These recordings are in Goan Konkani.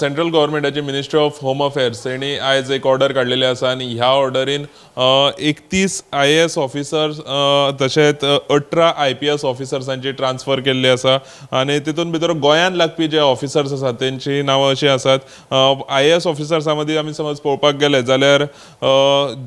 सेंट्रल गव्हर्मेंटाची मिनिस्ट्री ऑफ होम अफेर्स हेणी आयज एक ऑर्डर काडलेली आसा आनी ह्या ऑर्डरीन 31 आयएएस ऑफिसर्स तशेंच 18 आयपीएस ऑफिसर्सांची ट्रान्सफर केल्ली आसा आनी तितून भितर गोंयान लागपी जे ऑफिसर्स आसात तेंची नांवां अशीं आसात. आयएएस ऑफिसर्सां मदीं आमी समज पळोवपाक गेले जाल्यार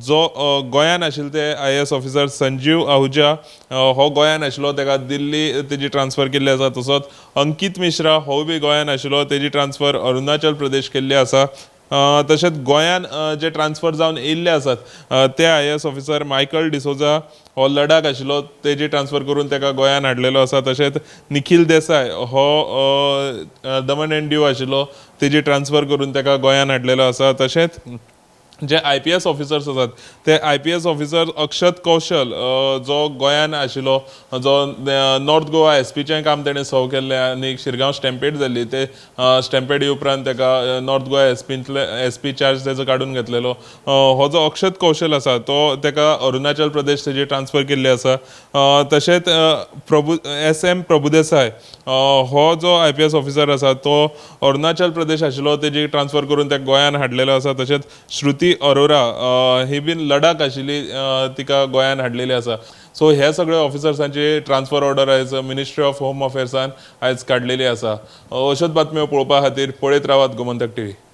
जो गोंयान आशिल्ले ते आयएएस ऑफिसर संजीव आहुजा हो गोंयान आशिल्लो, ताका दिल्ली तेजी ट्रान्सफर केल्ली आसा. तसोच अंकीत मिश्रा हो बी गोंयान आशिल्लो, तेजी ट्रान्सफर अरुणाचल प्रदेश केल्ली आसा. तशेंच गोंयान जे ट्रान्सफर जावन येयल्ले आसात ते आयएएस ऑफिसर मायकल डिसोजा हो लडाख आशिल्लो, तेजी ट्रान्सफर करून ताका गोंयान हाडलेलो आसा. तशेंच निखील देसाय हो दमन एंड दीव आशिल्लो, तेजी ट्रान्सफर करून ताका गोंयान हाडलेलो आसा. तशेंच जे आयपीएस ऑफिसर्स आसात ते आयपीएस ऑफिसर अक्षत कौशल जो गोंयान आशिल्लो, जो नॉर्थ गोवा एसपीचें काम तेणें सर्व केल्लें आनी शिरगांव स्टॅम्पेड जाल्ली, ते स्टॅम्पेडी उपरांत ताका नॉर्थ गोवा एसपींतले एसपी चार्ज तेजो काडून घेतलेलो. हो जो अक्षत कौशल आसा तो ताका अरुणाचल प्रदेश तेजी ट्रान्सफर केल्ली आसा. तशेंच प्रभु एस एम प्रभुदेसाय हो जो आयपीएस ऑफिसर आसा तो अरुणाचल प्रदेश आशिल्लो, तेजी ट्रान्सफर करून ताका गोंयान हाडलेलो आसा. तशेंच श्रुती अरोरा ही बीन लडाख आशिल्ली, तिका गोंयान हाडलेली आसा. सो हे सगळे ऑफिसर्सांची ट्रान्सफर ऑर्डर आयज मिनिस्ट्री ऑफ होम अफेर्सान आयज काडलेली आसा. अश्योच बातम्यो पळोवपा खातीर पळयत रावात गोमंतक टीव्ही.